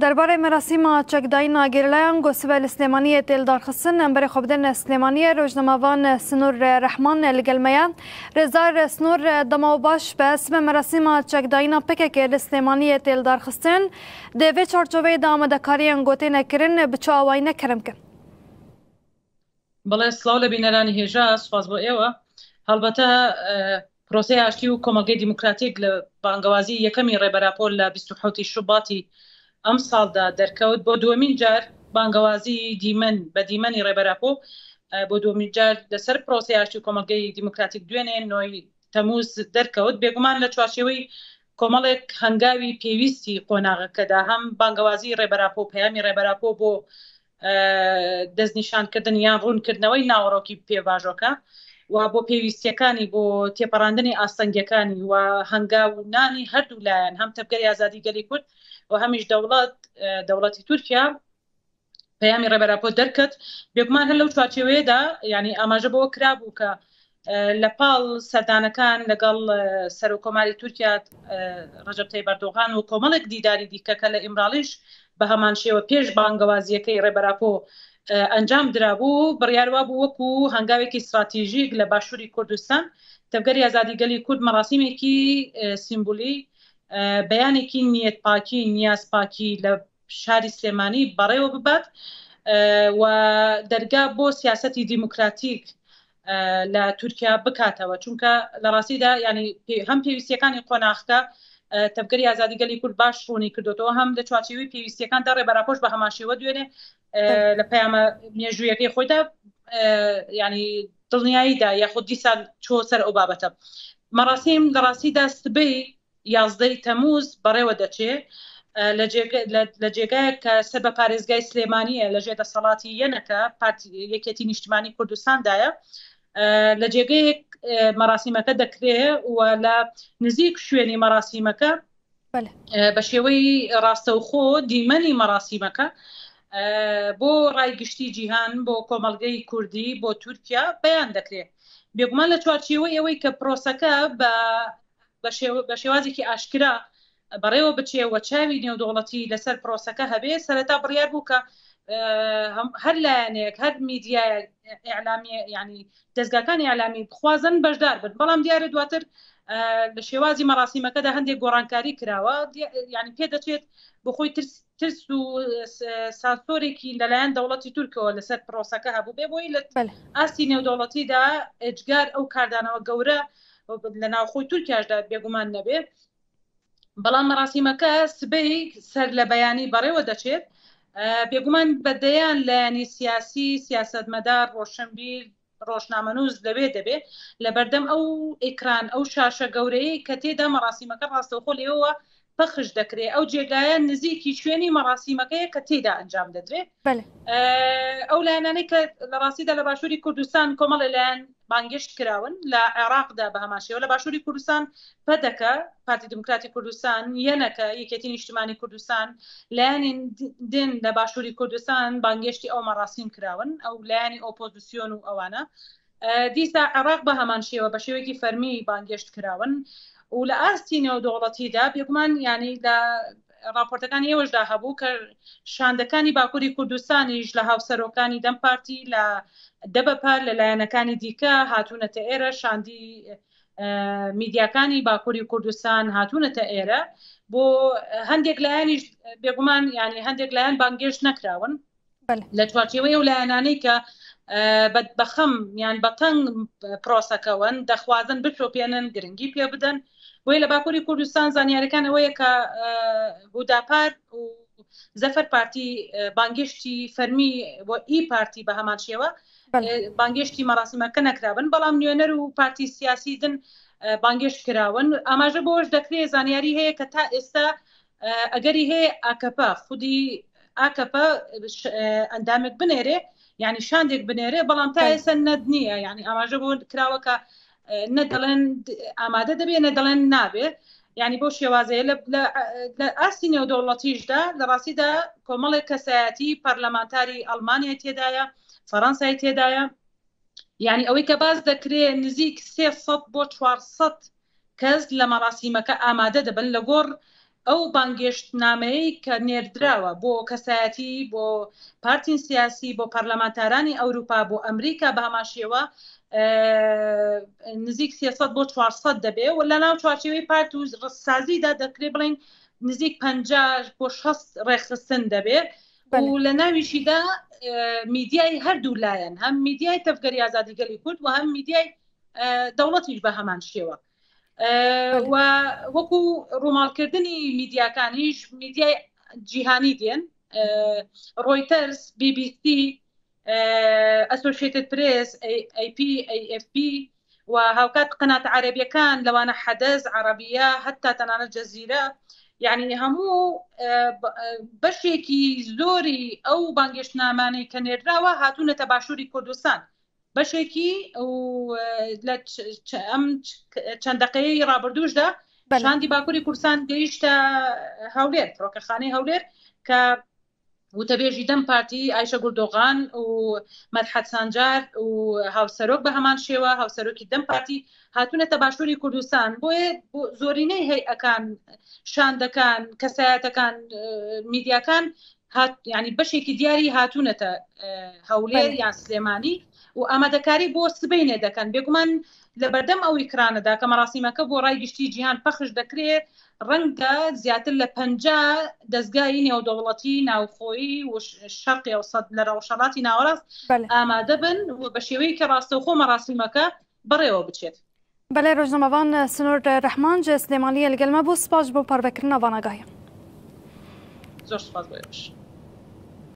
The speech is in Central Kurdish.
Derbarê merasîma çekdayîna gerîlayan ku sibe li Silêmaniyê tê lidarxistin, em berê xwe bidin Silêmaniyê. Rojnamevan Sinûr Rehman li gel me ye. Rêzdar Sinûr, dema we baş be, sibe merasîma çekdayîna PKK'ê li Silêmaniyê tê lidarxistin. Di vê çarçoveyê de amadekariyên ku têne kirin bi çi awayî ne kerem kin? بەڵێ سڵاو لە بینەرانی هێژا سوپاس بۆ ئێوە هەڵبەتە پرۆسەی ئاشتی و کۆمەڵگەی دیموکراتیک لە بانگەوازی یەکەمی ڕێبەر ئاپۆ لە 27 شوباتی ئەم ساڵدا دەرکەوت بۆ دووەمین جار بانگەوازی دیمەن بە دیمەنی ڕێبەر ئاپۆ بۆ دووەمین جار لەسەر پرۆسەی ئاشتی و کۆمەڵگەی دیموکراتیک دوێنێ نۆی تەموز دەرکەوت بێگومان لە چوارچێوەی کۆمەڵێک هەنگاوی پێویستی قۆناغەکەدا هەم بانگەوازی ڕێبەر ئاپۆ پەیامی ڕێبەر ئاپۆ بۆ دەستنیشانکردن یان ڕوونکردنەوەی ناوەڕۆکی پێڤاژۆکە و بۆ پێویستیەکانی بۆ تێپەڕاندنی ئاستەنگیەکانی و هەنگاو نانی هەردوو لایەن هەم تەڤگەری ئازادی گەلی کورد و هەمیش دەوڵەت دەوڵەتی تورکیا پەیامی ڕێبەر ئاپۆ دەرکەت بێگومان هەر لەو چوارچێوەیەدا یعنی ئاماژە بەوە کرابوو کە لە پاڵ سەردانەکان لەگەڵ سەرۆککۆماری تورکیا ڕەجەب تەیب ئەردۆغان و کۆمەڵێک دیداری دیکە کە لە ئیمراڵیش بە هەمان شێوە پێش بانگەوازییەکەی ڕێبەر ئاپۆ ئەنجام درابوو، بڕیار وابوو وەکو هەنگاوێکی ستراتیژیک لە باشووری کوردستان تەڤگەری ئازادی گەلی کورد مەراسیمێکی سیمبولی بەیانێکی نیەتپاکی، نیازپاکی لە شاری سلێمانی بەڕێوە ببات و دەرگا بۆ سیاسەتی دیموکراتیک لە تورکیا بکاتەوە چونکە لە ڕاستیدا ینی هەم پێویستیەکانی قۆناغکە تەڤگەری ئازادی گەلی کورد باش ڕوونی کردوتەوە هەم لە چوارچێوەی پێویستیەکاندا ڕێبەر ئاپۆش بە هەمان شێوە دوێنێ لە پەیامە مێژوویەکەی خۆیدا ینی دڵنیاییدا یاخود دیسان چۆ سەر ئەو بابەتە مەڕاسیم لە ڕاستیدا سبەی یازدەی تەمووز بەڕێوە دەچێ لە جێگایەک کە سەر بە پارێزگای سلێمانییە لە ژێر دەسەڵاتی یەنەکە پارتی یەکێتی نیشتمانی کوردستاندایە لە جێگەیەک مەراسیمەکە دەکرێ و لە نزیک شوێنی مەراسیمەکە بە شێوەی ڕاستەوخۆ دیمەنی مەراسیمەکە بۆ ڕای گشتی جیهان بۆ کۆمەڵگەی کوردی بۆ تورکیا بەیان دەکرێت بێگومان لە چوارچێوەی ئەوەی کە پرۆسەکە بە بە شێوازێکی ئاشکرا بەڕێوە بچێ و چاوی نێودەوڵەتی لەسەر پرۆسەکە هەبێ سەرەتا بڕیار بوو کە هەر لایەنێک هەر میدیایەک ئیعلامی ینی دەستگاکانی ئیعلامی بخوازن بەشدار بن بەڵام دیارە دواتر لە شێوازی مەراسیمەکەدا هەندێک گۆڕانکاری کراوە ینی پێدەچێت بۆ خۆی ترس ترس و سانسۆرێکی لەلایەن دەوڵەتی تورکەوە لەسەر پرۆسەکە هەبوو بێ بۆی لە ئاستی نێودەوڵەتیدا ئێجگار ئەو کاردانەوە گەورە لە ناوخۆی تورکیاشدا بێگومان نەبێ بەڵام مەراسیمەکە سبەی سەر لە بەیانی بەڕێوە دەچێت بێگومان بە دەیان لایەنی سیاسی سیاستمەدار ڕۆشنبیر ڕۆژنامەنووس لەوێ دەبێ لە بەردەم ئەو ئیکران ئەو شاشە گەورەیە کە تێدا مەراسیمەکە ڕاستەوخۆ لێوە پەخش دەکرێ ئەو جێگایە نزیکی شوێنی مەراسیمەکەیە کە تێدا ئەنجام دەدرێت ئەو لایەنانەی کە لە ڕاستیدا لە باشووری کوردستان کۆمەڵی لایەن بانگێشت کراون لە عێراقدا بە هەمان شێوە لە باشووری کوردستان پەدەکە پارتی دیموکراتی کوردستان یەنەکە یەکێتی نیشتمانی کوردستان لایەنی دن لە باشووری کوردستان بانگێشتی ئەو مەراسیم کراون ئەو لایەنی ئۆپۆزیسیۆن و ئەوانە دیسا عێراق بە هەمان شێوە بە شێوەیەکی فەرمی بانگێشت کراون و لە ئاستی نێودەوڵەتیدا بێگومان یانی لە ڕاپۆرتەکانی ئێوەشدا هەبوو کە شاندەکانی باکووری کوردستانیش لە هاوسەرۆکانی دەم پارتی لە دەبەپە لە لایەنەکانی دیکە هاتوونەتە ئێرە شاندی میدیاکانی باکووری کوردستان هاتوونەتە ئێرە بۆ هەندێک لایەنیش بێگومان ینی هەندێک لایەن بانگێشت نەکراون لە چوارچێوەی ئەو لایەنانەی کە بەخەم یان بەتەنگ پرۆسەکەوەن دەخوازن بشۆپێنن گرنگی پێ بدەن بۆیە لە باکووری کوردستان زانیارەکان ئەوەیە کە هوداپار و زەفەر پارتی بانگێشتی فەرمی بۆ ئی پارتی بە هەمان شێوە بانگێشتی مەراسیمەکە نەکرابن بەڵام نوێنەر و پارتی سیاسی دن بانگێشت کراون ئاماژە بۆش دەکرێت زانیاری هەیە کە تا ئێستا ئەگەری هەیە ئاکەپە خودی ئاکەپە ئەندامێک بنێرێ یعنی شاندێک بنێرێ بەڵام تا ئێستا نەد نییە یعنی ئاماژە بۆ کراوە کە نەدەڵێن ئامادە دەبێ نەدەڵێن نابێ یعنی بۆ شێوازەیە لە ئاستی نێودەوڵەتیشدا لە ڕاستیدا کۆمەڵێک کەسایەتی پەرلەمانتاری ئەڵمانیای تێدایە فەڕەنسای تێدایە یعنی ئەوەی کە باس دەکرێ نزیک 300 بۆ 400 کەس لە مەراسیمەکە ئامادە دەبن لە گۆڕ. ئەو بانگێشتنامەیەی کە نێردراوە بۆ کەسایەتی، بۆ پارتین سیاسی، بۆ پەرلەمانتارانی ئەوروپا، بۆ ئەمریکا بە هەمان شێوە نزیک 300 بۆ 400 دەبێ و لە ناو چوارچێوەی پارت و سازیدا دەکرێ بڵێین نزیک 50 بۆ 60 ڕێکخستن دەبێ و لە ناویشیدا میدیای هەردوو لایەن هەم میدیای تەڤگەری ئازادی گەلی کورد و هەم میدیای دەوڵەتیش بە هەمان شێوە و وەکو ڕووماڵکردنی میدیاکانیش میدیای جیهانی دێن ڕۆیتەرز BBC ئەسۆشیتد پرێس AP AFP و هاوکات قەناتە عەرەبیەکان لەوانە حەدەس عەرەبیە هەتا تەنانەت جەزیرە یعنی هەموو بەشێکی زۆری ئەو بانگێشتنامانەی کە نێردراوە هاتوونەتە باشووری کوردستان بەشێکی لە ئەم چەند دقەیەی ڕابردووشدا شاندی باکووری کوردستان گەیشتە هەولێر فڕۆکەخانەی هەولێر کە وتەبێژی دەم پارتی ئایشە گوردۆغان و مەدحەت سانجار و هاوسەرۆک بە هەمان شێوە هاوسەرۆکی دەم پارتی هاتوونەتە باشووری کوردستان بۆیە زۆرینەی هەیئەکان شاندەکان کەسایەتەکان میدیاکان هات ینی بەشێکی دیاری هاتوونەتە هەولێر یان سلێمانی و ئامادەکاری بۆ سبینێ دەکەن بێگومان لە بەردەم ئەو ئیکرانەدا کە مەراسیمەکە بۆ ڕای گشتی جیهان پەخش دەکرێت ڕەنگە زیاتر لە 50 دەزگای نێودەوڵەتی ناوخۆیی و شەرقی ئەوسەد لە ڕۆژهەڵاتی ناوەڕاست ئامادە بن و بە شێوەیەکی ڕاستەوخۆ مەراسیمەکە بەڕێوە بچێت. بەلێ ڕۆژنامەڤان سنوور ڕەحمان ji Silêmaniyê li gel me bû، spas ji bo parvekirina van agahiyan. زۆر سپاس بۆ ئێوەش.